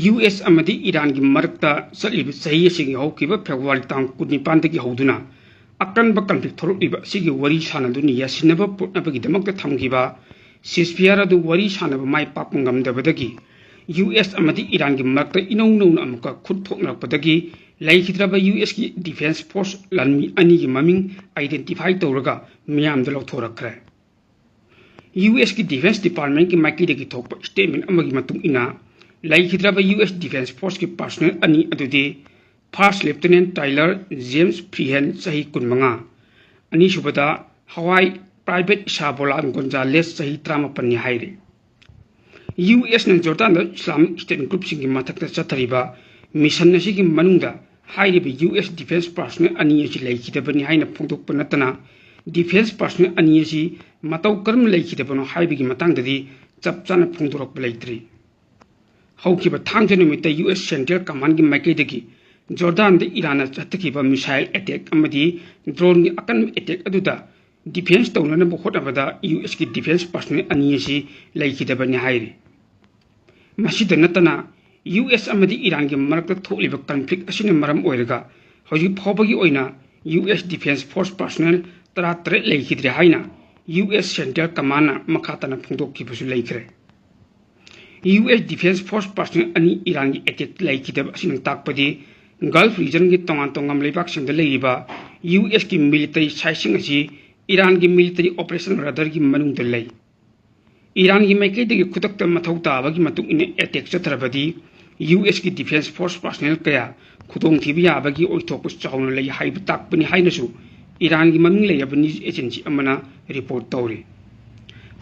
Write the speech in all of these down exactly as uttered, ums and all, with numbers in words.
U S ꯑꯃꯗꯤ ꯏꯔꯥꯟꯒꯤ ꯃꯔꯛꯇ ꯆꯠꯂꯤꯕ ꯆꯍꯤ ꯑꯁꯤꯒꯤ ꯍꯧꯈꯤꯕ ꯐꯦꯕ꯭ꯔꯨꯋꯥꯔꯤ ꯇꯥꯡ ꯀꯨꯟꯅꯤꯄꯥꯟꯗꯒꯤ ꯍꯧꯗꯨꯅ ꯑꯀꯟꯕ ꯀꯟꯐ꯭ꯂꯤꯛ ꯊꯣꯛꯂꯛꯂꯤꯕ ꯑꯁꯤꯒꯤ ꯋꯥꯔꯤ ꯁꯥꯟꯅꯗꯨꯅ ꯌꯥꯁꯤꯟꯅꯕ ꯄꯨꯠꯅꯕꯒꯤꯗꯃꯛꯇ ꯊꯝꯈꯤꯕ ꯁꯤꯁꯐꯤꯌꯥꯔ ꯑꯗꯨ ꯋꯥꯔꯤ ꯁꯥꯟꯅꯕ ꯃꯥꯏ ꯄꯥꯛꯄ ꯉꯝꯗꯕꯗꯒꯤ ꯌꯨ ꯑꯦꯁ ꯑꯃꯗꯤ ꯏꯔꯥꯟꯒꯤ ꯃꯔꯛꯇ ꯏꯅꯧ ꯅꯧꯅ ꯑꯃꯨꯛꯀ ꯈꯨꯠ ꯊꯣꯛꯅꯔꯛꯄꯗꯒꯤ ꯂꯩꯈꯤꯗ꯭ꯔꯕ ꯌꯨ ꯑꯦꯁꯀꯤ ꯗꯤꯐꯦꯟꯁ ꯐꯣꯔꯁ ꯂꯥꯟꯃꯤ ꯑꯅꯤꯒꯤ ꯃꯃꯤꯡ ꯑꯥꯏꯗꯦꯟꯇꯤꯐꯥꯏ ꯇꯧꯔꯒ ꯃꯤꯌꯥꯝꯗ ꯂꯧꯊꯣꯔꯛꯈ꯭ꯔꯦ꯫ ꯌꯨ ꯑꯦꯁꯀꯤ ꯗꯤꯐꯦꯟꯁ ꯗꯤꯄꯥꯔꯠꯃꯦꯟꯠꯀꯤ ꯃꯥꯏꯀꯩꯗꯒꯤ ꯊꯣꯛꯄ ꯁ꯭ꯇꯦꯠꯃꯦꯟꯠ ꯑꯃꯒꯤ ꯃꯇꯨꯡ ꯏꯟꯅ, ꯂꯩꯈꯤꯗ꯭ꯔꯕ ꯌꯨ ꯑꯦꯁ ꯗꯤꯐꯦꯟꯁ ꯐꯣꯔꯁꯀꯤ ꯄꯥꯔꯁꯣꯅꯦꯜ ꯑꯅꯤ ꯑꯗꯨꯗꯤ ꯐꯥꯔꯁ ꯂꯦꯐꯇꯤꯅꯦꯟꯠ ꯇꯥꯏꯂꯔ ꯖꯦꯝꯁ ꯐ꯭ꯔꯤꯍꯦꯟ, ꯆꯍꯤ ꯀꯨꯟꯃꯉꯥ, ꯑꯅꯤꯁꯨꯕꯗ ꯍꯋꯥꯏ ꯄ꯭ꯔꯥꯏꯚꯦꯠ ꯏꯁꯥꯕꯣꯂꯥ ꯒꯣꯟꯖꯥꯂꯦꯁ, ꯆꯍꯤ ꯇꯔꯥꯃꯥꯄꯟꯅꯤ ꯍꯥꯏꯔꯤ꯫ ꯌꯨ ꯑꯦꯁꯅ ꯖꯣꯔꯗꯥꯟꯗ ꯏꯁꯂꯥꯃꯤꯛ ꯁ꯭ꯇꯦꯠ ꯒ꯭ꯔꯨꯞꯁꯤꯡꯒꯤ ꯃꯊꯛꯇ ꯆꯠꯊꯔꯤꯕ ꯃꯤꯁꯟ ꯑꯁꯤꯒꯤ ꯃꯅꯨꯡꯗ ꯍꯥꯏꯔꯤꯕ ꯌꯨ ꯑꯦꯁ ꯗꯤꯐꯦꯟꯁ ꯄꯥꯔꯁꯣꯅꯦꯜ ꯑꯅꯤ ꯑꯁꯤ ꯂꯩꯈꯤꯗꯕꯅꯤ ꯍꯥꯏꯅ ꯐꯣꯡꯗꯣꯛꯄ ꯅꯠꯇꯅ, ꯗꯤꯐꯦꯟꯁ ꯄꯥꯔꯁꯣꯅꯦꯜ ꯑꯅꯤ ꯑꯁꯤ ꯃꯇꯧ ꯀꯔꯝꯅ ꯂꯩꯈꯤꯗꯕꯅꯣ ꯍꯥꯏꯕꯒꯤ ꯃꯇꯥꯡꯗꯗꯤ ꯆꯞ ꯆꯥꯅ ꯐꯣꯡꯗꯣꯔꯛꯄ ꯂꯩꯇ꯭ꯔꯤ꯫ ꯍꯧꯈꯤꯕ ꯊꯥꯡꯖ ꯅꯨꯃꯤꯠꯇ ꯌꯨ ꯑꯦꯁ ꯁꯦꯟꯇ꯭ꯔꯦꯜ ꯀꯃꯥꯟꯒꯤ ꯃꯥꯏꯀꯩꯗꯒꯤ ꯖꯣꯔꯗꯥꯟꯗ ꯏꯔꯥꯟꯅ ꯆꯠꯊꯈꯤꯕ ꯃꯤꯁꯥꯏꯜ ꯑꯦꯇꯦꯛ ꯑꯃꯗꯤ ꯗ꯭ꯔꯣꯟꯒꯤ ꯑꯀꯟꯕ ꯑꯦꯇꯦꯛ ꯑꯗꯨꯗ ꯗꯤꯐꯦꯟꯁ ꯇꯧꯅꯅꯕ ꯍꯣꯠꯅꯕꯗ ꯌꯨ ꯑꯦꯁꯀꯤ ꯗꯤꯐꯦꯟꯁ ꯄꯥꯔꯁꯣꯅꯦꯜ ꯑꯅꯤ ꯑꯁꯤ ꯂꯩꯈꯤꯗꯕꯅꯤ ꯍꯥꯏꯔꯤ꯫ ꯃꯁꯤꯗ ꯅꯠꯇꯅ, ꯌꯨ ꯑꯦꯁ ꯑꯃꯗꯤ ꯏꯔꯥꯟꯒꯤ ꯃꯔꯛꯇ ꯊꯣꯛꯂꯤꯕ ꯀꯟꯐ꯭ꯂꯤꯛ ꯑꯁꯤꯅ ꯃꯔꯝ ꯑꯣꯏꯔꯒ ꯍꯧꯖꯤꯛ ꯐꯥꯎꯕꯒꯤ ꯑꯣꯏꯅ U S defence force personnel ꯇꯔꯥꯇꯔꯦꯠ ꯂꯩꯈꯤꯗ꯭ꯔꯦ ꯍꯥꯏꯅ ꯌꯨ ꯑꯦꯁ ꯁꯦꯟꯇ꯭ꯔꯦꯜ ꯀꯃꯥꯟꯅ ꯃꯈꯥ ꯇꯥꯅ ꯐꯣꯡꯗꯣꯛꯈꯤꯕꯁꯨ ꯂꯩꯈ꯭ꯔꯦ꯫ U S defence force personnel ꯑꯅꯤ ꯏꯔꯥꯟꯒꯤ ꯑꯦꯇꯦꯛꯇ ꯂꯩꯈꯤꯗꯕ ꯑꯁꯤꯅ ꯇꯥꯛꯄꯗꯤ ꯒꯜꯐ ꯔꯤꯖꯟꯒꯤ ꯇꯣꯉꯥꯟ ꯇꯣꯉꯥꯟꯕ ꯂꯩꯕꯥꯛꯁꯤꯡꯗ ꯂꯩꯔꯤꯕ ꯌꯨ ꯑꯦꯁꯀꯤ ꯃꯤꯂꯤꯇꯔꯤ ꯁꯥꯏꯠꯁꯤꯡ ꯑꯁꯤ ꯏꯔꯥꯟꯒꯤ ꯃꯤꯂꯤꯇꯔꯤ ꯑꯣꯄꯔꯦꯁꯟ ꯔꯗꯥꯔꯒꯤ ꯃꯅꯨꯡꯗ ꯂꯩ꯫ ꯏꯔꯥꯟꯒꯤ ꯃꯥꯏꯀꯩꯗꯒꯤ ꯈꯨꯗꯛꯇ ꯃꯊꯧ ꯇꯥꯕꯒꯤ ꯃꯇꯨꯡ ꯏꯟꯅ ꯑꯦꯇꯦꯛ ꯆꯠꯊꯔꯕꯗꯤ ꯌꯨ ꯑꯦꯁꯀꯤ ꯗꯤꯐꯦꯟꯁ ꯐꯣꯔꯁ ꯄꯥꯔꯁꯣꯅꯦꯜ ꯀꯌꯥ ꯈꯨꯗꯣꯡꯊꯤꯕ ꯌꯥꯕꯒꯤ ꯑꯣꯏꯊꯣꯛꯄ ꯆꯥꯎꯅ ꯂꯩ ꯍꯥꯏꯕ ꯇꯥꯛꯄꯅꯤ ꯍꯥꯏꯅꯁꯨ ꯏꯔꯥꯟꯒꯤ ꯃꯃꯤꯡ ꯂꯩꯔꯕ ꯅ꯭ꯌꯨꯁ ꯑꯦꯖꯦꯟꯁꯤ ꯑꯃꯅ ꯔꯤꯄꯣꯔꯠ ꯇꯧꯔꯤ꯫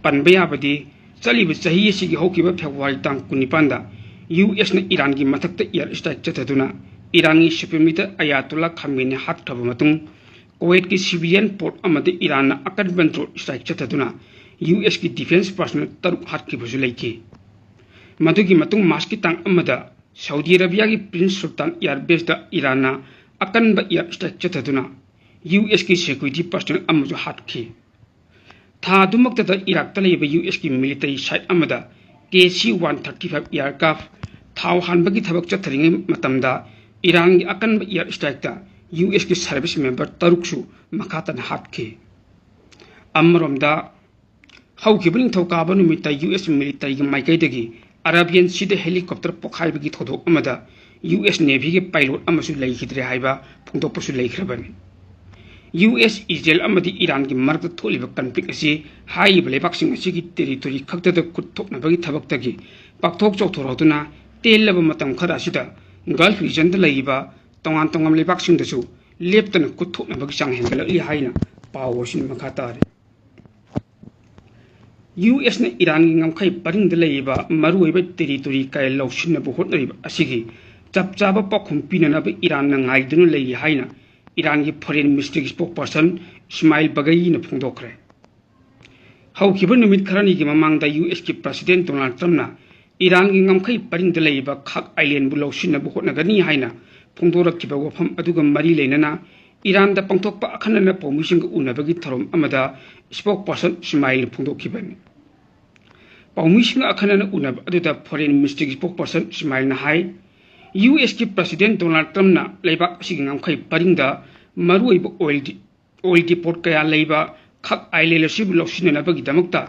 ꯄꯟꯕ ꯌꯥꯕꯗꯤ, ꯆꯠꯂꯤꯕ ꯆꯍꯤ ꯑꯁꯤꯒꯤ ꯍꯧꯈꯤꯕ ꯐꯦꯕ꯭ꯔꯨꯋꯥꯔꯤ ꯇꯥꯡ ꯀꯨꯟꯅꯤꯄꯥꯟꯗ ꯌꯨ ꯑꯦꯁꯅ ꯏꯔꯥꯟꯒꯤ ꯃꯊꯛꯇ ꯑꯦꯌꯔ ꯁ꯭ꯇ꯭ꯔꯥꯏꯛ ꯆꯠꯊꯗꯨꯅ ꯏꯔꯥꯟꯒꯤ ꯁꯨꯄ꯭ꯔꯤꯝ ꯂꯤꯗꯔ ꯑꯌꯥꯇꯣꯜꯂꯥ ꯈꯥꯃꯦꯅꯤ ꯍꯥꯠꯈ꯭ꯔꯕ ꯃꯇꯨꯡ, ꯀꯨꯋꯦꯠꯀꯤ ꯁꯤꯚꯤꯂꯤꯌꯟ ꯄꯣꯔꯠ ꯑꯃꯗ ꯏꯔꯥꯟꯅ ꯑꯀꯟꯕ ꯗ꯭ꯔꯣꯟ ꯁ꯭ꯇ꯭ꯔꯥꯏꯛ ꯆꯠꯊꯗꯨꯅ ꯌꯨ ꯑꯦꯁꯀꯤ ꯗꯤꯐꯦꯟꯁ ꯄꯥꯔꯁꯣꯅꯦꯜ ꯇꯔꯨꯛ ꯍꯥꯠꯈꯤꯕꯁꯨ ꯂꯩꯈꯤ꯫ ꯃꯗꯨꯒꯤ ꯃꯇꯨꯡ ꯃꯥꯔꯆꯀꯤ ꯇꯥꯡ ꯑꯃꯗ ꯁꯥꯎꯗꯤ ꯑꯔꯥꯕꯤꯌꯥꯒꯤ ꯄ꯭ꯔꯤꯟꯁ ꯁꯨꯜꯇꯥꯟ ꯑꯦꯌꯔ ꯕꯦꯁꯇ ꯏꯔꯥꯟꯅ ꯑꯀꯟꯕ ꯑꯦꯌꯔ ꯁ꯭ꯇ꯭ꯔꯥꯏꯛ ꯆꯠꯊꯗꯨꯅ ꯌꯨ ꯑꯦꯁꯀꯤ ꯁꯦꯀ꯭ꯌꯨꯔꯤꯇꯤ ꯄꯥꯔꯁꯣꯅꯦꯜ ꯑꯃꯁꯨ ꯍꯥꯠꯈꯤ꯫ ꯊꯥ ꯑꯗꯨꯃꯛꯇꯗ ꯏꯔꯥꯛꯇ ꯂꯩꯕ ꯌꯨ ꯑꯦꯁꯀꯤ ꯃꯤꯂꯤꯇꯔꯤ ꯁꯥꯏꯠ ꯑꯃꯗ K C one thirty five aircraft, ꯊꯥꯎ ꯍꯥꯟꯕꯒꯤ ꯊꯕꯛ ꯆꯠꯊꯔꯤꯉꯩ ꯃꯇꯝꯗ ꯏꯔꯥꯟꯒꯤ ꯑꯀꯟꯕ air strikeꯇ USꯀꯤ service member ꯇꯔꯨꯛꯁꯨ ꯃꯈꯥ ꯇꯥꯅ ꯍꯥꯠꯈꯤ꯫ ꯑꯃꯔꯣꯝꯗ, ꯍꯧꯈꯤꯕ ꯅꯤꯡꯊꯧꯀꯥꯕ ꯅꯨꯃꯤꯠꯇ US militaryꯒꯤ ꯃꯥꯏꯀꯩꯗꯒꯤ Arabian Seaꯗ helicopter ꯄꯣꯈꯥꯏꯕꯒꯤ ꯊꯧꯗꯣꯛ ꯑꯃꯗ US Navyꯒꯤ pilot ꯑꯃꯁꯨ ꯂꯩꯈꯤꯗ꯭ꯔꯦ ꯍꯥꯏꯕ ꯐꯣꯡꯗꯣꯛꯄꯁꯨ ꯂꯩꯈ꯭ꯔꯕꯅꯤ꯫ US, ꯏꯖꯔꯦꯜ ꯑꯃꯗꯤ ꯏꯔꯥꯟꯒꯤ ꯃꯔꯛꯇ ꯊꯣꯛꯂꯤꯕ conflict ꯑꯁꯤ ꯍꯥꯏꯔꯤꯕ ꯂꯩꯕꯥꯛꯁꯤꯡ ꯑꯁꯤꯒꯤ territory ꯈꯛꯇꯗ ꯈꯨꯠ ꯊꯣꯛꯅꯕꯒꯤ ꯊꯕꯛꯇꯒꯤ ꯄꯥꯛꯊꯣꯛ ꯆꯥꯎꯊꯣꯔꯛꯇꯨꯅ ꯇꯦꯜꯂꯕ ꯃꯇꯝ ꯈꯔ ꯑꯁꯤꯗ Gulf regionꯗ ꯂꯩꯔꯤꯕ ꯇꯣꯉꯥꯟ ꯇꯣꯉꯥꯟꯕ ꯂꯩꯕꯥꯛꯁꯤꯡꯗꯁꯨ ꯂꯦꯞꯇꯅ ꯈꯨꯠ ꯊꯣꯛꯅꯕꯒꯤ ꯆꯥꯡ ꯍꯦꯟꯒꯠꯂꯛꯂꯤ ꯍꯥꯏꯅ ꯄꯥꯎ ꯑꯁꯤꯅ ꯃꯈꯥ ꯇꯥꯔꯤ꯫ USꯅ ꯏꯔꯥꯟꯒꯤ ꯉꯝꯈꯩ ꯄꯔꯤꯡꯗ ꯂꯩꯔꯤꯕ ꯃꯔꯨꯑꯣꯏꯕ territory ꯀꯌꯥ ꯂꯧꯁꯤꯟꯅꯕ ꯍꯣꯠꯅꯔꯤꯕ ꯑꯁꯤꯒꯤ ꯆꯞ ꯆꯥꯕ ꯄꯥꯎꯈꯨꯝ ꯄꯤꯅꯅꯕ ꯏꯔꯥꯟꯅ ꯉꯥꯏꯗꯨꯅ ꯂꯩꯔꯤ ꯍꯥꯏꯅ ꯏꯔꯥꯟꯒꯤ foreign ministryꯒꯤ spokesperson ꯏꯁꯃꯥꯏꯜ ꯕꯒꯩꯅ ꯐꯣꯡꯗꯣꯛꯈ꯭ꯔꯦ꯫ ꯍꯧꯈꯤꯕ ꯅꯨꯃꯤꯠ ꯈꯔꯅꯤꯒꯤ ꯃꯃꯥꯡꯗ USꯀꯤ President Donald Trumpꯅ ꯏꯔꯥꯟꯒꯤ ꯉꯝꯈꯩ ꯄꯔꯤꯡꯗ ꯂꯩꯔꯤꯕ ꯈꯥꯛ islandꯕꯨ ꯂꯧꯁꯤꯟꯅꯕ ꯍꯣꯠꯅꯒꯅꯤ ꯍꯥꯏꯅ ꯐꯣꯡꯗꯣꯔꯛꯈꯤꯕ ꯋꯥꯐꯝ ꯑꯗꯨꯒ ꯃꯔꯤ ꯂꯩꯅꯅ ꯏꯔꯥꯟꯗ ꯄꯥꯡꯊꯣꯛꯄ ꯑꯈꯟꯅꯅ ꯄꯥꯎꯃꯤꯁꯤꯡꯒ ꯎꯅꯕꯒꯤ ꯊꯧꯔꯝ ꯑꯃꯗ spokesperson ꯏꯁꯃꯥꯏꯜꯅ ꯐꯣꯡꯗꯣꯛꯈꯤꯕꯅꯤ꯫ ꯄꯥꯎꯃꯤꯁꯤꯡꯒ ꯑꯈꯟꯅꯅ ꯎꯅꯕ ꯑꯗꯨꯗ foreign ministryꯒꯤ spokesperson ꯏꯁꯃꯥꯏꯜꯅ ꯍꯥꯏ, USꯀꯤ President Donald Trumpꯅ ꯂꯩꯕꯥꯛ ꯑꯁꯤꯒꯤ ꯉꯝꯈꯩ ꯄꯔꯤꯡꯗ ꯃꯔꯨꯑꯣꯏꯕ oil oil depot ꯀꯌꯥ ꯂꯩꯕ ꯈꯥꯛ island ꯑꯁꯤꯕꯨ ꯂꯧꯁꯤꯟꯅꯅꯕꯒꯤꯗꯃꯛꯇ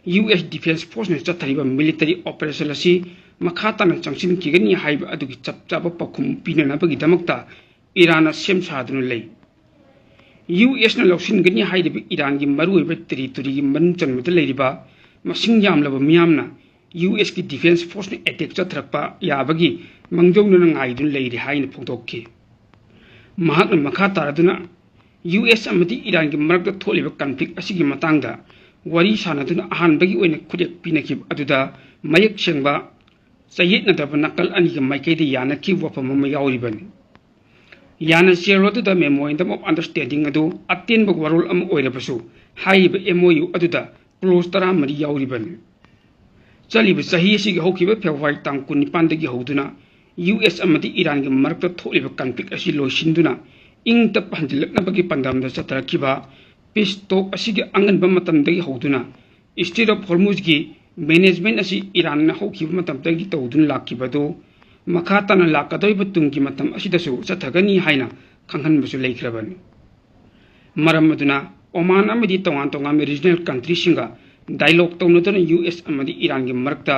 US Defense Forceꯅ ꯆꯠꯊꯔꯤꯕ military operation ꯑꯁꯤ ꯃꯈꯥ ꯇꯥꯅ ꯆꯪꯁꯤꯟꯈꯤꯒꯅꯤ ꯍꯥꯏꯕ ꯑꯗꯨꯒꯤ ꯆꯞ ꯆꯥꯕ ꯄꯥꯎꯈꯨꯝ ꯄꯤꯅꯅꯕꯒꯤꯗꯃꯛꯇ ꯏꯔꯥꯟꯅ ꯁꯦꯝ ꯁꯥꯗꯨꯅ ꯂꯩ꯫ USꯅ ꯂꯧꯁꯤꯟꯒꯅꯤ ꯍꯥꯏꯔꯤꯕ ꯏꯔꯥꯟꯒꯤ ꯃꯔꯨꯑꯣꯏꯕ territoryꯒꯤ ꯃꯅꯨꯡ ꯆꯟꯕꯗ ꯂꯩꯔꯤꯕ ꯃꯁꯤꯡ ꯌꯥꯝꯂꯕ ꯃꯤꯌꯥꯝꯅ USꯀꯤ Defense Forceꯅ attack ꯆꯠꯊꯔꯛꯄ ꯌꯥꯕꯒꯤ ꯃꯥꯡꯖꯧꯅꯅ ꯉꯥꯏꯗꯨꯅ ꯂꯩꯔꯤ ꯍꯥꯏꯅ ꯐꯣꯡꯗꯣꯛꯈꯤ꯫ ꯃꯍꯥꯛꯅ ꯃꯈꯥ ꯇꯥꯔꯗꯨꯅ US ꯑꯃꯗꯤ ꯏꯔꯥꯟꯒꯤ ꯃꯔꯛꯇ ꯊꯣꯛꯂꯤꯕ conflict ꯑꯁꯤꯒꯤ ꯃꯇꯥꯡꯗ ꯋꯥꯔꯤ ꯁꯥꯅꯗꯨꯅ ꯑꯍꯥꯟꯕꯒꯤ ꯑꯣꯏꯅ ꯈꯨꯠꯌꯦꯛ ꯄꯤꯅꯈꯤꯕ ꯑꯗꯨꯗ ꯃꯌꯦꯛ ꯁꯦꯡꯕ ꯆꯌꯦꯠꯅꯗꯕ ꯅꯥꯀꯜ ꯑꯅꯤꯒꯤ ꯃꯥꯏꯀꯩꯗ ꯌꯥꯅꯈꯤꯕ ꯋꯥꯐꯝ ꯑꯃ ꯌꯥꯎꯔꯤꯕꯅꯤ꯫ ꯌꯥꯅ ꯆꯦꯔꯣꯜ ꯑꯗꯨꯗ Memorandum of Understanding ꯑꯗꯨ ꯑꯇꯦꯟꯕ ꯋꯥꯔꯣꯜ ꯑꯃ ꯑꯣꯏꯔꯕꯁꯨ ꯍꯥꯏꯔꯤꯕ MOU ꯑꯗꯨꯗ clause ꯇꯔꯥꯃꯔꯤ ꯌꯥꯎꯔꯤꯕꯅꯤ꯫ ꯆꯠꯂꯤꯕ ꯆꯍꯤ ꯑꯁꯤꯒꯤ ꯍꯧꯈꯤꯕ February ꯇꯥꯡ ꯀꯨꯟꯅꯤꯄꯥꯟꯗꯒꯤ ꯍꯧꯗꯨꯅ US ꯑꯃꯗꯤ ꯏꯔꯥꯟꯒꯤ ꯃꯔꯛꯇ ꯊꯣꯛꯂꯤꯕ conflict ꯑꯁꯤ ꯂꯣꯏꯁꯤꯟꯗꯨꯅ ꯏꯪ ꯇꯞꯄ ꯍꯟꯖꯤꯜꯂꯛꯅꯕꯒꯤ ꯄꯥꯟꯗꯝꯗ ꯆꯠꯊꯔꯛꯈꯤꯕ peace talk ꯑꯁꯤꯒꯤ ꯑꯉꯟꯕ ꯃꯇꯝꯗꯒꯤ ꯍꯧꯗꯨꯅ Strait of Hormuzꯒꯤ management ꯑꯁꯤ ꯏꯔꯥꯟꯅ ꯍꯧꯈꯤꯕ ꯃꯇꯝꯗꯒꯤ ꯇꯧꯗꯨꯅ ꯂꯥꯛꯈꯤꯕ ꯑꯗꯨ ꯃꯈꯥ ꯇꯥꯅ ꯂꯥꯛꯀꯗꯧꯔꯤꯕ ꯇꯨꯡꯒꯤ ꯃꯇꯝ ꯑꯁꯤꯗꯁꯨ ꯆꯠꯊꯒꯅꯤ ꯍꯥꯏꯅ ꯈꯪꯍꯟꯕꯁꯨ ꯂꯩꯈ꯭ꯔꯕꯅꯤ꯫ ꯃꯔꯝ ꯑꯗꯨꯅ ꯑꯣꯃꯥꯟ ꯑꯃꯗꯤ ꯇꯣꯉꯥꯟ ꯇꯣꯉꯥꯟꯕ regional countryꯁꯤꯡꯒ dialogue ꯇꯧꯅꯗꯨꯅ ꯌꯨ ꯑꯦꯁ ꯑꯃꯗꯤ ꯏꯔꯥꯟꯒꯤ ꯃꯔꯛꯇ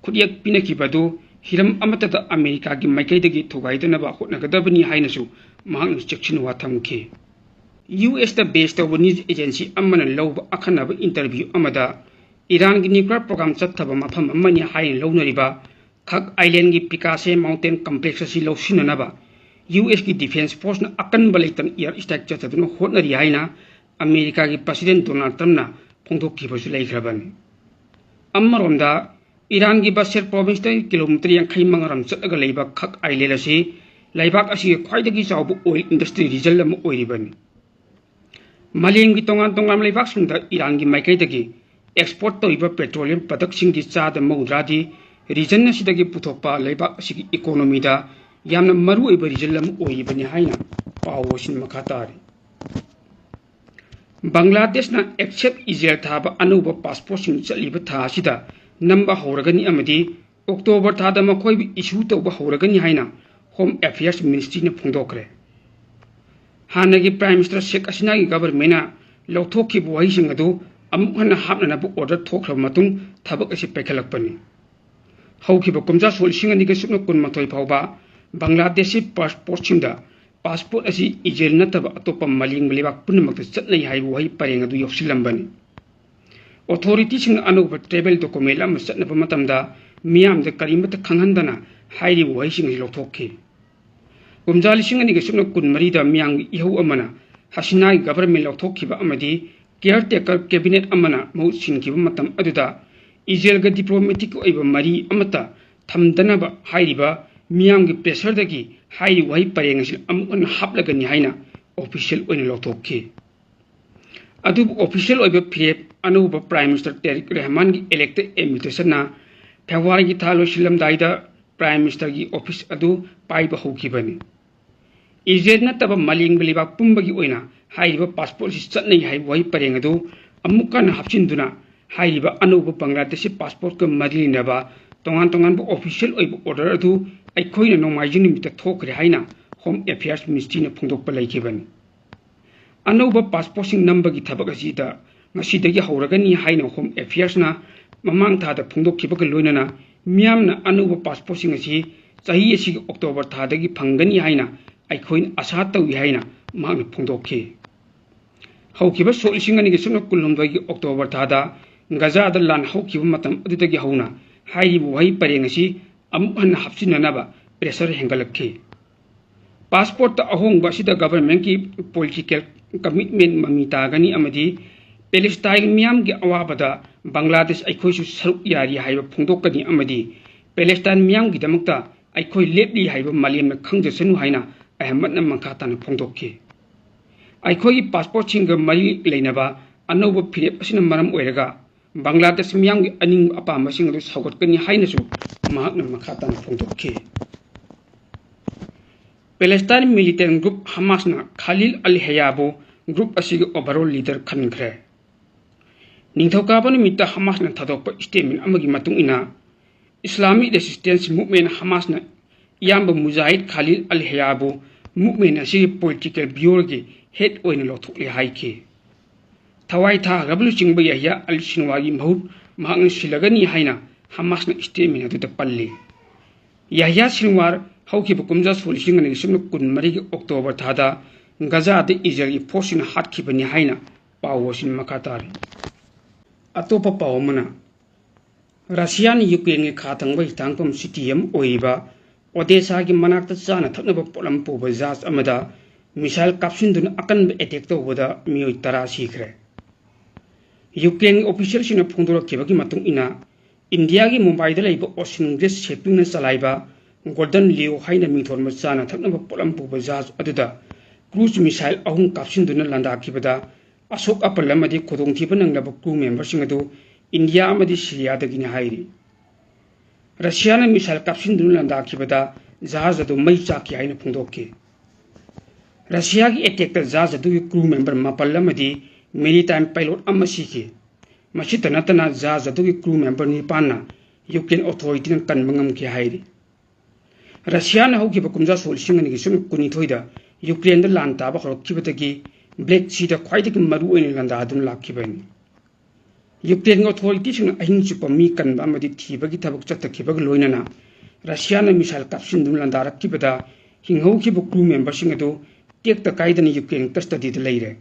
ꯈꯨꯠꯌꯦꯛ ꯄꯤꯅꯈꯤꯕ ꯑꯗꯨ ꯍꯤꯔꯝ ꯑꯃꯠꯇꯗ ꯑꯃꯦꯔꯤꯀꯥꯒꯤ ꯃꯥꯏꯀꯩꯗꯒꯤ ꯊꯨꯒꯥꯏꯗꯅꯕ ꯍꯣꯠꯅꯒꯗꯕꯅꯤ ꯍꯥꯏꯅꯁꯨ ꯃꯍꯥꯛꯅ ꯆꯦꯛꯁꯤꯟ ꯋꯥ ꯊꯝꯈꯤ꯫ ꯌꯨ ꯑꯦꯁꯇ base ꯇꯧꯕ news agency ꯑꯃꯅ ꯂꯧꯕ ꯑꯈꯟꯅꯕ interview ꯑꯃꯗ ꯏꯔꯥꯟꯒꯤ nuclear program ꯆꯠꯊꯕ ꯃꯐꯝ ꯑꯃꯅꯤ ꯍꯥꯏꯅ ꯂꯧꯅꯔꯤꯕ ꯈꯛ Islandꯒꯤ Pikase Mountain Complex ꯑꯁꯤ ꯂꯧꯁꯤꯟꯅꯅꯕ ꯌꯨ ꯑꯦꯁꯀꯤ defence forceꯅ ꯑꯀꯟꯕ ꯂꯩꯇꯅ air strike ꯆꯠꯊꯗꯨꯅ ꯍꯣꯠꯅꯔꯤ ꯍꯥꯏꯅ ꯑꯃꯦꯔꯤꯀꯥꯒꯤ President Donald Trumpꯅ ꯐꯣꯡꯗꯣꯛꯈꯤꯕꯁꯨ ꯂꯩꯈ꯭ꯔꯕꯅꯤ꯫ ꯑꯃꯔꯣꯝꯗ ꯏꯔꯥꯟꯒꯤ Basra provinceꯇꯒꯤ kilometre ꯌꯥꯡꯈꯩ ꯃꯉꯥꯔꯣꯝ ꯆꯠꯂꯒ ꯂꯩꯕ ꯈꯛ Island ꯑꯁꯤ ꯂꯩꯕꯥꯛ ꯑꯁꯤꯒꯤ ꯈ꯭ꯋꯥꯏꯗꯒꯤ ꯆꯥꯎꯕ oil industry region ꯑꯃ ꯑꯣꯏꯔꯤꯕꯅꯤ꯫ ꯃꯥꯂꯦꯝꯒꯤ ꯇꯣꯉꯥꯟ ꯇꯣꯉꯥꯟꯕ ꯂꯩꯕꯥꯛꯁꯤꯡꯗ ꯏꯔꯥꯟꯒꯤ ꯃꯥꯏꯀꯩꯗꯒꯤ export ꯇꯧꯔꯤꯕ petroleum productꯁꯤꯡꯒꯤ ꯆꯥꯗ ꯃꯧꯗ꯭ꯔꯥꯗꯤ region ꯑꯁꯤꯗꯒꯤ ꯄꯨꯊꯣꯛꯄ ꯂꯩꯕꯥꯛ ꯑꯁꯤꯒꯤ economyꯗ ꯌꯥꯝꯅ ꯃꯔꯨꯑꯣꯏꯕ region ꯑꯃ ꯑꯣꯏꯔꯤꯕꯅꯤ ꯍꯥꯏꯅ ꯄꯥꯎ ꯑꯁꯤꯅ ꯃꯈꯥ ꯇꯥꯔꯤ꯫ ꯕꯪꯒ꯭ꯂꯥꯗꯦꯁꯅ accept Israel ꯊꯥꯕ ꯑꯅꯧꯕ passportꯁꯤꯡ ꯆꯠꯂꯤꯕ ꯊꯥ ꯑꯁꯤꯗ ꯅꯝꯕ ꯍꯧꯔꯒꯅꯤ ꯑꯃꯗꯤ October ꯊꯥꯗ ꯃꯈꯣꯏꯕꯨ issue ꯇꯧꯕ ꯍꯧꯔꯒꯅꯤ ꯍꯥꯏꯅ Home Affairs Ministryꯅ ꯐꯣꯡꯗꯣꯛꯈ꯭ꯔꯦ꯫ ꯍꯥꯟꯅꯒꯤ Prime Minister ꯁꯦꯈ ꯍꯁꯤꯅꯥꯒꯤ governmentꯅ ꯂꯧꯊꯣꯛꯈꯤꯕ ꯋꯥꯍꯩꯁꯤꯡ ꯑꯗꯨ ꯑꯃꯨꯛ ꯍꯟꯅ ꯍꯥꯞꯅꯅꯕ order ꯊꯣꯛꯈ꯭ꯔꯕ ꯃꯇꯨꯡ ꯊꯕꯛ ꯑꯁꯤ ꯄꯥꯏꯈꯠꯂꯛꯄꯅꯤ꯫ ꯍꯧꯈꯤꯕ ꯀꯨꯝꯖꯥ ꯁꯣꯛ ꯂꯤꯁꯤꯡ ꯑꯅꯤꯒ ꯁꯨꯞꯅ ꯀꯨꯟꯃꯥꯊꯣꯏ ꯐꯥꯎꯕ ꯕꯪꯒ꯭ꯂꯥꯗꯦꯁꯤ passportꯁꯤꯡꯗ passport ꯑꯁꯤ ꯏꯖꯔꯦꯜ ꯅꯠꯇꯕ ꯑꯇꯣꯞꯄ ꯃꯥꯂꯦꯝꯒꯤ ꯂꯩꯕꯥꯛ ꯄꯨꯝꯅꯃꯛꯇ ꯆꯠꯅꯩ ꯍꯥꯏꯕ ꯋꯥꯍꯩ ꯄꯔꯦꯡ ꯑꯗꯨ ꯌꯥꯎꯁꯤꯜꯂꯝꯕꯅꯤ꯫ Authorityꯁꯤꯡꯅ ꯑꯅꯧꯕ travel document ꯑꯃ ꯆꯠꯅꯕ ꯃꯇꯝꯗ ꯃꯤꯌꯥꯝꯗ ꯀꯔꯤꯃꯠꯇ ꯈꯪꯍꯟꯗꯅ ꯍꯥꯏꯔꯤꯕ ꯋꯥꯍꯩꯁꯤꯡ ꯑꯁꯤ ꯂꯧꯊꯣꯛꯈꯤ꯫ ꯀꯨꯝꯖꯥ ꯂꯤꯁꯤꯡ ꯑꯅꯤꯒ ꯁꯨꯞꯅ ꯀꯨꯟꯃꯔꯤꯗ ꯃꯤꯌꯥꯝꯒꯤ ꯏꯍꯧ ꯑꯃꯅ ꯍꯁꯤꯅꯥꯒꯤ government ꯂꯧꯊꯣꯛꯈꯤꯕ ꯑꯃꯗꯤ caretaker cabinet ꯑꯃꯅ ꯃꯍꯨꯠ ꯁꯤꯟꯈꯤꯕ ꯃꯇꯝ ꯑꯗꯨꯗ ꯏꯖꯔꯦꯜꯒ diplomatic ꯑꯣꯏꯕ ꯃꯔꯤ ꯑꯃꯠꯇ ꯊꯝꯗꯅꯕ ꯍꯥꯏꯔꯤꯕ ꯃꯤꯌꯥꯝꯒꯤ pressureꯗꯒꯤ ꯍꯥꯏꯔꯤꯕ ꯋꯥꯍꯩ ꯄꯔꯦꯡ ꯑꯁꯤ ꯑꯃꯨꯛ ꯍꯟꯅ ꯍꯥꯞꯂꯒꯅꯤ ꯍꯥꯏꯅ official ꯑꯣꯏꯅ ꯂꯧꯊꯣꯛꯈꯤ꯫ ꯑꯗꯨꯕꯨ official ꯑꯣꯏꯕ ꯐꯤꯔꯦꯞ ꯑꯅꯧꯕ Prime Minister ꯇꯥꯔꯤꯛ ꯔꯍꯃꯥꯟꯒꯤ elected administrationꯅ Februaryꯒꯤ ꯊꯥ ꯂꯣꯏꯁꯤꯜꯂꯝꯗꯥꯏꯗ Prime Ministerꯒꯤ office ꯑꯗꯨ ꯄꯥꯏꯕ ꯍꯧꯈꯤꯕꯅꯤ꯫ ꯏꯖꯔꯦꯜ ꯅꯠꯇꯕ ꯃꯥꯂꯦꯝꯒꯤ ꯂꯩꯕꯥꯛ ꯄꯨꯝꯕꯒꯤ ꯑꯣꯏꯅ ꯍꯥꯏꯔꯤꯕ passport ꯑꯁꯤ ꯆꯠꯅꯩ ꯍꯥꯏꯕ ꯋꯥꯍꯩ ꯄꯔꯦꯡ ꯑꯗꯨ ꯑꯃꯨꯛ ꯍꯟꯅ ꯍꯥꯞꯆꯤꯟꯗꯨꯅ ꯍꯥꯏꯔꯤꯕ ꯑꯅꯧꯕ ꯕꯪꯒ꯭ꯂꯥꯗꯦꯁꯤ ꯄꯥꯁꯄꯣꯔꯠꯀ ꯃꯔꯤ ꯂꯩꯅꯕ ꯇꯣꯉꯥꯟ ꯇꯣꯉꯥꯟꯕ ꯑꯣꯐꯤꯁꯤꯌꯦꯜ ꯑꯣꯏꯕ ꯑꯣꯔꯗꯔ ꯑꯗꯨ ꯑꯩꯈꯣꯏꯅ ꯅꯣꯡꯃꯥꯏꯖꯤꯡ ꯅꯨꯃꯤꯠꯇ ꯊꯣꯛꯈ꯭ꯔꯦ ꯍꯥꯏꯅ ꯍꯣꯝ ꯑꯦꯐꯤꯌꯔꯁ ꯃꯤꯅꯤꯁꯇ꯭ꯔꯤꯅ ꯐꯣꯡꯗꯣꯛꯄ ꯂꯩꯈꯤꯕꯅꯤ꯫ ꯑꯅꯧꯕ ꯄꯥꯁꯄꯣꯔꯠꯁꯤꯡ ꯅꯝꯕꯒꯤ ꯊꯕꯛ ꯑꯁꯤꯗ ꯉꯁꯤꯗꯒꯤ ꯍꯧꯔꯒꯅꯤ ꯍꯥꯏꯅ ꯍꯣꯝ ꯑꯦꯐꯤꯌꯔꯁꯅ ꯃꯃꯥꯡ ꯊꯥꯗ ꯐꯣꯡꯗꯣꯛꯈꯤꯕꯒ ꯂꯣꯏꯅꯅ ꯃꯤꯌꯥꯝꯅ ꯑꯅꯧꯕ ꯄꯥꯁꯄꯣꯔꯠꯁꯤꯡ ꯑꯁꯤ ꯆꯍꯤ ꯑꯁꯤꯒꯤ ꯑꯣꯛꯇꯣꯕꯔ ꯊꯥꯗꯒꯤ ꯐꯪꯒꯅꯤ ꯍꯥꯏꯅ ꯑꯩꯈꯣꯏꯅ ꯑꯁꯥ ꯇꯧꯏ ꯍꯥꯏꯅ ꯃꯍꯥꯛꯅ ꯐꯣꯡꯗꯣꯛꯈꯤ꯫ ꯍꯧꯈꯤꯕ ꯁꯣꯛ ꯂꯤꯁꯤꯡ ꯑꯅꯤꯒꯤ ꯁꯨꯞꯅ ꯀꯨꯟꯍꯨꯝꯗꯣꯏꯒꯤ ꯑꯣꯛꯇꯣꯕꯔ ꯊꯥꯗ ꯒꯖꯥꯗ ꯂꯥꯟ ꯍꯧꯈꯤꯕ ꯃꯇꯝ ꯑꯗꯨꯗꯒꯤ ꯍꯧꯅ ꯍꯥꯏꯔꯤꯕ ꯋꯥꯍꯩ ꯄꯔꯦꯡ ꯑꯁꯤ ꯑꯃꯨꯛ ꯍꯟꯅ ꯍꯥꯞꯆꯤꯟꯅꯅꯕ ꯄ꯭ꯔꯦꯁꯔ ꯍꯦꯟꯒꯠꯂꯛꯈꯤ꯫ ꯄꯥꯁꯄꯣꯔꯠꯇ ꯑꯍꯣꯡꯕ ꯑꯁꯤꯗ ꯒꯚꯔꯟꯃꯦꯟꯠꯀꯤ ꯄꯣꯂꯤꯇꯤꯀꯦꯜ ꯀꯃꯤꯠꯃꯦꯟꯠ ꯃꯃꯤ ꯇꯥꯒꯅꯤ ꯑꯃꯗꯤ ꯄꯦꯂꯦꯁꯇꯥꯏꯟ ꯃꯤꯌꯥꯝꯒꯤ ꯑꯋꯥꯕꯗ ꯕꯪꯒ꯭ꯂꯥꯗꯦꯁ ꯑꯩꯈꯣꯏꯁꯨ ꯁꯔꯨꯛ ꯌꯥꯔꯤ ꯍꯥꯏꯕ ꯐꯣꯡꯗꯣꯛꯀꯅꯤ ꯑꯃꯗꯤ ꯄꯦꯂꯦꯁꯇꯥꯏꯟ ꯃꯤꯌꯥꯝꯒꯤꯗꯃꯛꯇ ꯑꯩꯈꯣꯏ ꯂꯦꯞꯂꯤ ꯍꯥꯏꯕ ꯃꯥꯂꯦꯝꯅ ꯈꯪꯖꯁꯅꯨ ꯍꯥꯏꯅ ꯑꯍꯃꯗꯅ ꯃꯈꯥ ꯇꯥꯅ ꯐꯣꯡꯗꯣꯛꯈꯤ꯫ ꯑꯩꯈꯣꯏꯒꯤ ꯄꯥꯁꯄꯣꯔꯠꯁꯤꯡꯒ ꯃꯔꯤ ꯂꯩꯅꯕ ꯑꯅꯧꯕ ꯐꯤꯔꯦꯞ ꯑꯁꯤꯅ ꯃꯔꯝ ꯑꯣꯏꯔꯒ ꯕꯪꯒ꯭ꯂꯥꯗꯦꯁ ꯃꯤꯌꯥꯝꯒꯤ ꯑꯅꯤꯡꯕ ꯑꯄꯥꯝꯕꯁꯤꯡ ꯑꯗꯨ ꯁꯧꯒꯠꯀꯅꯤ ꯍꯥꯏꯅꯁꯨ ꯃꯍꯥꯛꯅ ꯃꯈꯥ ꯇꯥꯅ ꯐꯣꯡꯗꯣꯛꯈꯤ꯫ ꯄꯦꯂꯦꯁꯇꯥꯏꯟ ꯃꯤꯂꯤꯇꯦꯟ ꯒ꯭ꯔꯨꯞ ꯍꯃꯥꯁꯅ ꯈꯥꯂꯤꯜ ꯑꯜ ꯍꯦꯌꯥꯕꯨ ꯒ꯭ꯔꯨꯞ ꯑꯁꯤꯒꯤ ꯑꯣꯚꯔꯑꯣꯜ ꯂꯤꯗꯔ ꯈꯟꯈ꯭ꯔꯦ꯫ ꯅꯤꯡꯊꯧꯀꯥꯕ ꯅꯨꯃꯤꯠꯇ ꯍꯃꯥꯁꯅ ꯊꯥꯗꯣꯛꯄ ꯁ꯭ꯇꯦꯠꯃꯦꯟꯠ ꯑꯃꯒꯤ ꯃꯇꯨꯡ ꯏꯟꯅ, ꯏꯁꯂꯥꯃꯤꯛ ꯔꯦꯁꯤꯁꯇꯦꯟꯁ ꯃꯨꯚꯃꯦꯟꯠ ꯍꯃꯥꯁꯅ ꯏꯌꯥꯝꯕ ꯃꯨꯖꯥꯍꯤꯗ ꯈꯥꯂꯤꯜ ꯑꯜ ꯍꯦꯌꯥꯕꯨ ꯃꯨꯚꯃꯦꯟꯠ ꯑꯁꯤꯒꯤ ꯄꯣꯂꯤꯇꯤꯀꯦꯜ ꯕ꯭ꯌꯨꯔꯣꯒꯤ ꯍꯦꯗ ꯑꯣꯏꯅ ꯂꯧꯊꯣꯛꯂꯦ ꯍꯥꯏꯈꯤ꯫ ꯊꯋꯥꯏ ꯊꯥꯈ꯭ꯔꯕ ꯂꯨꯆꯤꯡꯕ ꯌꯍꯌꯥ ꯑꯜ ꯁꯤꯟꯋꯥꯔꯒꯤ ꯃꯍꯨꯠ ꯃꯍꯥꯛꯅ ꯁꯤꯜꯂꯒꯅꯤ ꯍꯥꯏꯅ ꯍꯃꯥꯁꯅ ꯁ꯭ꯇꯦꯠꯃꯦꯟꯠ ꯑꯗꯨꯗ ꯄꯜꯂꯤ꯫ ꯌꯍꯌꯥ ꯁꯤꯟꯋꯥꯔ ꯍꯧꯈꯤꯕ ꯀꯨꯝꯖꯥ ꯁꯣꯛ ꯂꯤꯁꯤꯡ ꯑꯅꯤꯒꯤ ꯁꯨꯞꯅ ꯀꯨꯟꯃꯔꯤꯒꯤ ꯑꯣꯛꯇꯣꯕꯔ ꯊꯥꯗ ꯒꯖꯥꯗ ꯏꯖꯔꯦꯜꯒꯤ ꯐꯣꯔꯁꯁꯤꯡꯅ ꯍꯥꯠꯈꯤꯕꯅꯤ ꯍꯥꯏꯅ ꯄꯥꯎ ꯑꯁꯤꯅ ꯃꯈꯥ ꯇꯥꯔꯤ꯫ ꯑꯇꯣꯞꯄ ꯄꯥꯎ ꯑꯃꯅ, ꯔꯁꯤꯌꯥꯅ ꯌꯨꯀ꯭ꯔꯦꯟꯒꯤ ꯈꯥ ꯊꯪꯕ ꯍꯤꯊꯥꯡꯐꯝ ꯁꯤꯇꯤ ꯑꯃ ꯑꯣꯏꯔꯤꯕ ꯑꯣꯗꯦꯁꯥꯒꯤ ꯃꯅꯥꯛꯇ ꯆꯥꯅ ꯊꯛꯅꯕ ꯄꯣꯠꯂꯝ ꯄꯨꯕ ꯖꯍꯥꯖ ꯑꯃꯗ ꯃꯤꯁꯥꯏꯜ ꯀꯥꯞꯁꯤꯟꯗꯨꯅ ꯑꯀꯟꯕ ꯑꯦꯇꯦꯛ ꯇꯧꯕꯗ ꯃꯤꯑꯣꯏ ꯇꯔꯥ ꯁꯤꯈ꯭ꯔꯦ꯫ ꯌꯨꯀ꯭ꯔꯦꯟꯒꯤ ꯑꯣꯐꯤꯁꯤꯌꯦꯜꯁꯤꯡꯅ ꯐꯣꯡꯗꯣꯔꯛꯈꯤꯕꯒꯤ ꯃꯇꯨꯡ ꯏꯟꯅ, ꯏꯟꯗꯤꯌꯥꯒꯤ ꯃꯨꯝꯕꯥꯏꯗ ꯂꯩꯕ ꯑꯣꯁꯤꯟ ꯒ꯭ꯔꯤꯁ ꯁꯤꯞꯄꯤꯡꯅ ꯆꯂꯥꯏꯕ ꯒꯣꯜꯗꯟ ꯂꯤꯌꯣ ꯍꯥꯏꯅ ꯃꯤꯡꯊꯣꯟꯕ ꯆꯥꯅ ꯊꯛꯅꯕ ꯄꯣꯠꯂꯝ ꯄꯨꯕ ꯖꯍꯥꯖ ꯑꯗꯨꯗ ꯀ꯭ꯔꯨꯖ ꯃꯤꯁꯥꯏꯜ ꯑꯍꯨꯝ ꯀꯥꯞꯁꯤꯟꯗꯨꯅ ꯂꯥꯟꯗꯥꯈꯤꯕꯗ ꯑꯁꯣꯛ ꯑꯄꯜ ꯑꯃꯗꯤ ꯈꯨꯗꯣꯡꯊꯤꯕ ꯅꯪꯂꯕ ꯀ꯭ꯔꯨ ꯃꯦꯝꯕꯔꯁꯤꯡ ꯑꯗꯨ ꯏꯟꯗꯤꯌꯥ ꯑꯃꯗꯤ ꯁꯤꯔꯤꯌꯥꯗꯒꯤꯅꯤ ꯍꯥꯏꯔꯤ꯫ ꯔꯁꯤꯌꯥꯅ ꯃꯤꯁꯥꯏꯜ ꯀꯥꯞꯁꯤꯟꯗꯨꯅ ꯂꯥꯟꯗꯥꯈꯤꯕꯗ ꯖꯍꯥꯖ ꯑꯗꯨ ꯃꯩ ꯆꯥꯛꯈꯤ ꯍꯥꯏꯅ ꯐꯣꯡꯗꯣꯛꯈꯤ꯫ ꯔꯁꯤꯌꯥꯒꯤ ꯑꯦꯇꯦꯛꯇ ꯖꯍꯥꯖ ꯑꯗꯨꯒꯤ ꯀ꯭ꯔꯨ ꯃꯦꯝꯕꯔ ꯃꯥꯄꯜ ꯑꯃꯗꯤ ꯃꯦꯔꯤꯇꯥꯏꯝ ꯄꯥꯏꯂꯣꯠ ꯑꯃ ꯁꯤꯈꯤ꯫ ꯃꯁꯤꯇ ꯅꯠꯇꯅ ꯖꯍꯥꯖ ꯑꯗꯨꯒꯤ crew member ꯅꯤꯄꯥꯟꯅ ꯌꯨꯀ꯭ꯔꯦꯟ authority ꯅ ꯀꯟꯕ ꯉꯝꯈꯤ ꯍꯥꯏꯔꯤ꯫ ꯔꯁꯤꯌꯥꯅ ꯍꯧꯈꯤꯕ ꯀꯨꯝꯖꯥ ꯁꯣꯛ ꯂꯤꯁꯤꯡ ꯑꯅꯤꯒꯤ ꯁꯨꯞꯅ ꯀꯨꯟꯅꯤꯊꯣꯏꯗ ꯌꯨꯀ꯭ꯔꯦꯟꯗ ꯂꯥꯟ ꯇꯥꯕ ꯍꯧꯔꯛꯈꯤꯕꯗꯒꯤ Black Sea ꯗ ꯈ꯭ꯋꯥꯏꯗꯒꯤ ꯃꯔꯨꯑꯣꯏꯅ ꯂꯥꯟꯗꯥꯗꯨꯅ ꯂꯥꯛꯈꯤꯕꯅꯤ꯫ ꯌꯨꯀ꯭ꯔꯦꯟꯒꯤ authority ꯁꯤꯡꯅ ꯑꯍꯤꯡ ꯆꯨꯞꯄ ꯃꯤ ꯀꯟꯕ ꯑꯃꯗꯤ ꯊꯤꯕꯒꯤ ꯊꯕꯛ ꯆꯠꯊꯈꯤꯕꯒ ꯂꯣꯏꯅꯅ ꯔꯁꯤꯌꯥꯅ missile ꯀꯥꯞꯁꯤꯟꯗꯨꯅ ꯂꯥꯟꯗꯥꯔꯛꯈꯤꯕꯗ ꯍꯤꯡꯍꯧꯈꯤꯕ crew member ꯁꯤꯡ ꯑꯗꯨ ꯇꯦꯛꯇ ꯀꯥꯏꯗꯅ ꯌꯨꯀ꯭ꯔꯦꯟ custody ꯗ ꯂꯩꯔꯦ꯫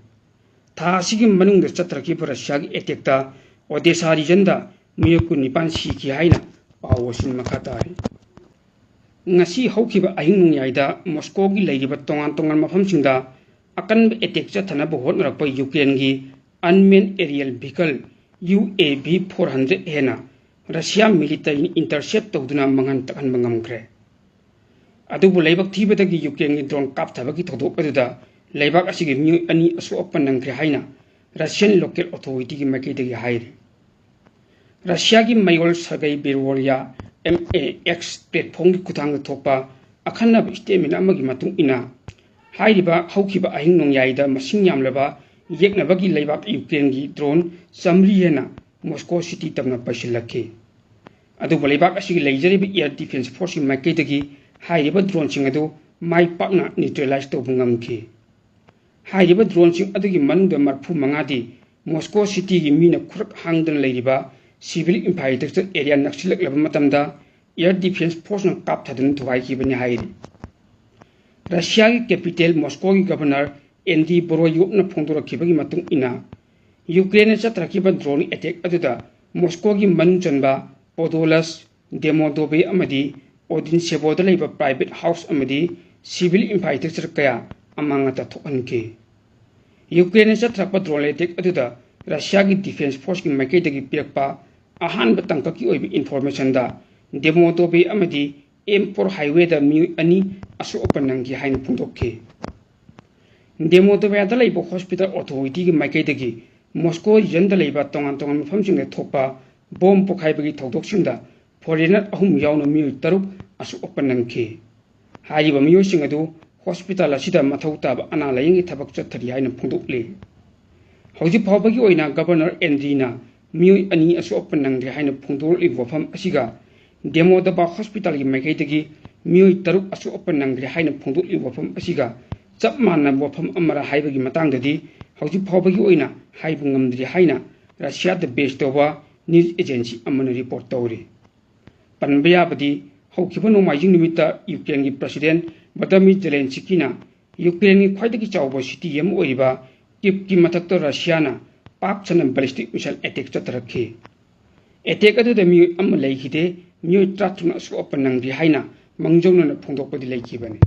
ꯊꯥ ꯑꯁꯤꯒꯤ ꯃꯅꯨꯡꯗ ꯆꯠꯊꯔꯛꯈꯤꯕ ꯔꯁꯤꯌꯥꯒꯤ attack ꯇ Odesa region ꯗ ꯃꯤꯑꯣꯏ ꯀꯨꯟꯅꯤꯄꯥꯟ ꯁꯤꯈꯤ ꯍꯥꯏꯅ ꯄꯥꯎ ꯑꯁꯤꯅ ꯃꯈꯥ ꯇꯥꯔꯤ꯫ ꯉꯁꯤ ꯍꯧꯈꯤꯕ ꯑꯍꯤꯡ ꯅꯣꯡꯌꯥꯏꯗ ꯃꯣꯁꯀꯣꯒꯤ ꯂꯩꯔꯤꯕ ꯇꯣꯉꯥꯟ ꯇꯣꯉꯥꯟꯕ ꯃꯐꯝꯁꯤꯡꯗ ꯑꯀꯟꯕ attack ꯆꯠꯊꯅꯕ ꯍꯣꯠꯅꯔꯛꯄ ꯌꯨꯀ꯭ꯔꯦꯟꯒꯤ unmanned aerial vehicle U A V four hundred ꯍꯦꯟꯅ ꯔꯁꯤꯌꯥ military ꯅ intercept ꯇꯧꯗꯨꯅ ꯃꯥꯡꯍꯟ ꯇꯥꯛꯍꯟꯕ ꯉꯝꯈ꯭ꯔꯦ꯫ ꯑꯗꯨꯕꯨ ꯂꯩꯕꯛ ꯊꯤꯕꯗꯒꯤ ꯌꯨꯀ꯭ꯔꯦꯟꯒꯤ drone ꯀꯥꯞꯊꯕꯒꯤ ꯊꯧꯗꯣꯛ ꯑꯗꯨꯗ ꯂꯩꯕꯥꯛ ꯑꯁꯤꯒꯤ ꯃꯤꯑꯣꯏ ꯑꯅꯤ ꯑꯁꯣꯛ ꯑꯄꯟ ꯅꯪꯈ꯭ꯔꯦ ꯍꯥꯏꯅ Russian local authority ꯒꯤ ꯃꯥꯏꯀꯩꯗꯒꯤ ꯍꯥꯏꯔꯤ꯫ ꯔꯁꯤꯌꯥꯒꯤ ꯃꯌꯣꯜ ꯁꯔꯒꯩ ꯕꯦꯔꯣꯔꯤꯌꯥ M A X platform ꯒꯤ ꯈꯨꯠꯊꯥꯡꯗ ꯊꯣꯛꯄ ꯑꯈꯟꯅꯕ statement ꯑꯃꯒꯤ ꯃꯇꯨꯡ ꯏꯟꯅ, ꯍꯥꯏꯔꯤꯕ ꯍꯧꯈꯤꯕ ꯑꯍꯤꯡ ꯅꯣꯡꯌꯥꯏꯗ ꯃꯁꯤꯡ ꯌꯥꯝꯂꯕ ꯌꯦꯛꯅꯕꯒꯤ ꯂꯩꯕꯥꯛ ꯌꯨꯀ꯭ꯔꯦꯟꯒꯤ drone ꯆꯥꯃꯔꯤ ꯍꯦꯟꯅ ꯃꯣꯁꯀꯣ city ꯇꯝꯅ ꯄꯥꯏꯁꯤꯜꯂꯛꯈꯤ꯫ ꯑꯗꯨꯕꯨ ꯂꯩꯕꯥꯛ ꯑꯁꯤꯒꯤ ꯂꯩꯖꯔꯤꯕ air defense force ꯀꯤ ꯃꯥꯏꯀꯩꯗꯒꯤ ꯍꯥꯏꯔꯤꯕ drone ꯁꯤꯡ ꯑꯗꯨ ꯃꯥꯏ ꯄꯥꯛꯅ neutralize ꯇꯧꯕ ꯉꯝꯈꯤ꯫ ꯍꯥꯏꯔꯤꯕ drone ꯁꯤꯡ ꯑꯗꯨꯒꯤ ꯃꯅꯨꯡꯗ ꯃꯔꯤꯐꯨ ꯃꯉꯥꯗꯤ ꯃꯣꯁꯀꯣ city ꯒꯤ ꯃꯤꯅ ꯈꯨꯔꯛ ꯍꯥꯡꯗꯅ ꯂꯩꯔꯤꯕ civil infrastructure area ꯅꯛꯁꯤꯜꯂꯛꯂꯕ ꯃꯇꯝꯗ air defense force ꯅ ꯀꯥꯞꯊꯗꯨꯅ ꯊꯨꯒꯥꯏꯈꯤꯕꯅꯤ ꯍꯥꯏꯔꯤ꯫ ꯔꯁꯤꯌꯥꯒꯤ capital ꯃꯣꯁꯀꯣꯒꯤ governor Andy Voroyovꯅ ꯐꯣꯡꯗꯣꯔꯛꯈꯤꯕꯒꯤ ꯃꯇꯨꯡ ꯏꯟꯅ, ꯌꯨꯀ꯭ꯔꯦꯟꯅ ꯆꯠꯊꯔꯛꯈꯤꯕ drone attack ꯑꯗꯨꯗ ꯃꯣꯁꯀꯣꯒꯤ ꯃꯅꯨꯡ ꯆꯟꯕ Podolsk, Domodedovo ꯑꯃꯗꯤ Odintsevoꯗ ꯂꯩꯕ private house ꯑꯃꯗꯤ civil infrastructure ꯀꯌꯥ ꯑꯃꯥꯡ ꯑꯇꯥ ꯊꯣꯛꯍꯟꯈꯤ꯫ ꯌꯨꯀ꯭ꯔꯦꯟꯅ ꯆꯠꯊꯔꯛꯄ drone attack ꯑꯗꯨꯗ ꯔꯁꯤꯌꯥꯒꯤ defense force ꯀꯤ ꯃꯥꯏꯀꯩꯗꯒꯤ ꯄꯤꯔꯛꯄ ꯑꯍꯥꯟꯕ ꯇꯥꯡꯀꯛꯀꯤ ꯑꯣꯏꯕ information ꯗ Domodedovo ꯑꯃꯗꯤ M four highway ꯗ ꯃꯤꯑꯣꯏ ꯑꯅꯤ ꯑꯁꯣꯛ ꯑꯄꯟ ꯅꯪꯈꯤ ꯍꯥꯏꯅ ꯐꯣꯡꯗꯣꯛꯈꯤ꯫ Domodedovoꯗ ꯂꯩꯕ hospital authority ꯒꯤ ꯃꯥꯏꯀꯩꯗꯒꯤ ꯃꯣꯁꯀꯣ region ꯗ ꯂꯩꯕ ꯇꯣꯉꯥꯟ ꯇꯣꯉꯥꯟꯕ ꯃꯐꯝꯁꯤꯡꯗ ꯊꯣꯛꯄ bomb ꯄꯣꯈꯥꯏꯕꯒꯤ ꯊꯧꯗꯣꯛꯁꯤꯡꯗ foreigner ꯑꯍꯨꯝ ꯌꯥꯎꯅ ꯃꯤꯑꯣꯏ ꯇꯔꯨꯛ ꯑꯁꯣꯛ ꯑꯄꯟ ꯅꯪꯈꯤ꯫ ꯍꯥꯏꯔꯤꯕ ꯃꯤꯑꯣꯏꯁꯤꯡ ꯑꯗꯨ hospital ꯑꯁꯤꯗ ꯃꯊꯧ ꯇꯥꯕ ꯑꯅꯥ ꯂꯥꯌꯦꯡꯒꯤ ꯊꯕꯛ ꯆꯠꯊꯔꯤ ꯍꯥꯏꯅ ꯐꯣꯡꯗꯣꯛꯂꯤ꯫ ꯍꯧꯖꯤꯛ ꯐꯥꯎꯕꯒꯤ ꯑꯣꯏꯅ Governor Andyꯅ ꯃꯤꯑꯣꯏ ꯑꯅꯤ ꯑꯁꯣꯛ ꯑꯄꯟ ꯅꯪꯗ꯭ꯔꯦ ꯍꯥꯏꯅ ꯐꯣꯡꯗꯣꯔꯛꯂꯤꯕ ꯋꯥꯐꯝ ꯑꯁꯤꯒ ꯗꯦꯃꯣꯗꯕꯥ ꯍꯣꯁꯄꯤꯇꯥꯜꯒꯤ ꯃꯥꯏꯀꯩꯗꯒꯤ ꯃꯤꯑꯣꯏ ꯇꯔꯨꯛ ꯑꯁꯣꯛ ꯑꯄꯟ ꯅꯪꯗ꯭ꯔꯦ ꯍꯥꯏꯅ ꯐꯣꯡꯗꯣꯛꯂꯤꯕ ꯋꯥꯐꯝ ꯑꯁꯤꯒ ꯆꯞ ꯃꯥꯟꯅꯕ ꯋꯥꯐꯝ ꯑꯃꯔ ꯍꯥꯏꯕꯒꯤ ꯃꯇꯥꯡꯗꯗꯤ ꯍꯧꯖꯤꯛ ꯐꯥꯎꯕꯒꯤ ꯑꯣꯏꯅ ꯍꯥꯏꯕ ꯉꯝꯗ꯭ꯔꯤ ꯍꯥꯏꯅ ꯔꯁꯤꯌꯥꯗ ꯕꯦꯁ ꯇꯧꯕ ꯅ꯭ꯌꯨꯁ ꯑꯦꯖꯦꯟꯁꯤ ꯑꯃꯅ ꯔꯤꯄꯣꯔꯠ ꯇꯧꯔꯤ꯫ ꯄꯟꯕ ꯌꯥꯕꯗꯤ, ꯍꯧꯈꯤꯕ ꯅꯣꯡꯃꯥꯏꯖꯤꯡ ꯅꯨꯃꯤꯠꯇ ꯌꯨꯀ꯭ꯔꯦꯟꯒꯤ ꯄ꯭ꯔꯁꯤꯗꯦꯟ ꯚ꯭ꯂꯥꯗꯤꯃꯤꯔ ꯖꯦꯂꯦꯟꯁꯤꯀꯤꯅ ꯌꯨꯀ꯭ꯔꯦꯟꯒꯤ ꯈ꯭ꯋꯥꯏꯗꯒꯤ ꯆꯥꯎꯕ ꯁꯤꯇꯤ ꯑꯃ ꯑꯣꯏꯔꯤꯕ ꯀꯤꯞꯀꯤ ꯃꯊꯛꯇ ꯔꯁꯤꯌꯥꯅ ꯄꯥꯛ ꯁꯟꯅ ꯕꯦꯂꯤꯁꯇꯤꯛ ꯃꯤꯁꯥꯏꯜ ꯑꯦꯇꯦꯛ ꯆꯠꯊꯔꯛꯈꯤ꯫ ꯑꯦꯇꯦꯛ ꯑꯗꯨꯗ ꯃꯤꯑꯣꯏ ꯑꯃ ꯂꯩꯈꯤꯗꯦ, ꯃꯤꯑꯣꯏ ꯇꯔꯥꯇꯔꯨꯛꯅ ꯑꯁꯣꯛ ꯑꯄꯟ ꯅꯪꯈꯤ ꯍꯥꯏꯅ ꯃꯥꯡꯖꯧꯅꯅ ꯐꯣꯡꯗꯣꯛꯄꯗꯤ ꯂꯩꯈꯤꯕꯅꯤ꯫